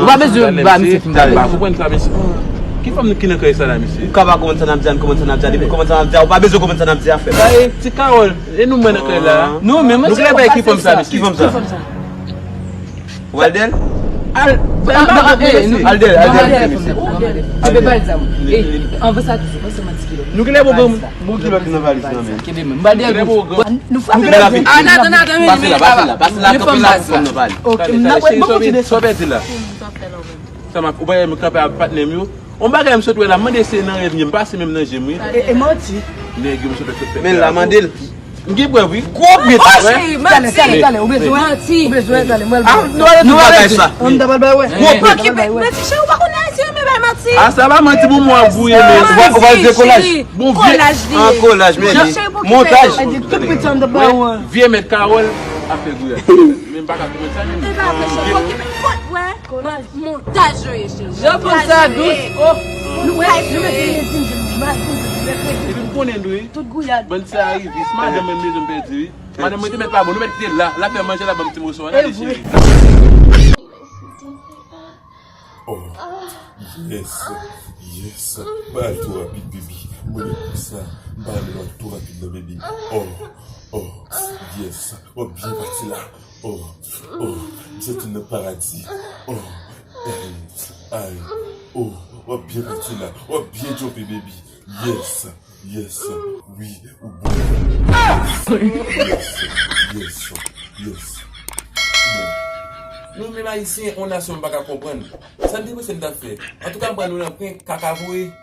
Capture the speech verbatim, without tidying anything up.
Ou pa bezwen ba misye fim sa. M pa konprann sa, mesye. Ki fanm ki nan kay sa la, mesye? Ou ka pa konprann sa n ap di a, n konprann sa n ap di a. Depi konprann sa n ap di a, ou pa bezwen konprann sa n ap di a, frè. Ti Kawòl, e nou mwen nan kay la. Nou menm, nou klè bay ki fanm sa, mesye? Ki fanm sa? Ou al dèyè l? Al, al dèyè l, al dèyè l, mesye. Ou byen pale sa, mwen. Anvan sa toujou, pase mwen ti kilòt. Nou genlè bon bon kilòt nan valiz nan men. Kenbe men. M ba dèyè l. Nou frape la. Pase la, pase la, pase la, kanpe la pou fanm nan pale. Ok, m nan pran bon kontinye. Sa w pèdi la? Sa m ap, ou pa wè m kanpe ak patnè m yo? On bagay m sot wè la, m mande se nan rèv m ye, m pa se menm nan je m wi. E, e manti. Nèg yo m sot wè sot fè. Men la, mande l. M gen prèv wi. Gwo prèv. Oh, cheri, manti. Talè, talè, talè, ou bezwen? Manti. Ou bezwen, talè, mwen. Ah, nou ale tout bagay sa. Ann ta pral bay wè. Gwo prèv. Okipe, men ti cheri, ou pa konn Ayisyen renmen bay manti. Ah, sa pa manti pou mwen ap gouye, men. Ou va, ou va dekolaj. Bon, vye. Kolaj li ye. An kolaj, men. Montaj. Tout piti ann ta bay wè. Vye mèt Kawòl ap fè gouyad. Men m pa ka konprann sa, men. E pa vre, cheri, okipe. Wè. Montaj yo ye, cheri. Jan fanm sa dous. Oh. Nou wè, nou mete rezin, mal rezin, rezin. Epi m konnen nou wi. Tout gouyad. Bann se arivis. Madanm mwen bezwen pèdi wi. Madanm mwen te mèt pa bon. Nou mèt kite la. La fè manje la ban m ti moso. Ann ale cheri. Oh. Yes. Yes. Ba l tou rapid, baby. Mwen konsa. Ba l tou rapid nan, baby. Oh. Oh. Yes. W ap byen pati la. Oh, oh, m santi m nan paradi. Oh, ay, ay, oh, w ap byen pati la. W ap byen jump, baby. Yes, yes, wi, ou bon. Yes, yes, yes. Nou menm Ayisyen, yon nasyon m pa ka konprann. Sa n te panse n t ap fè? Antouka, m pral nou nan prank kaka vre.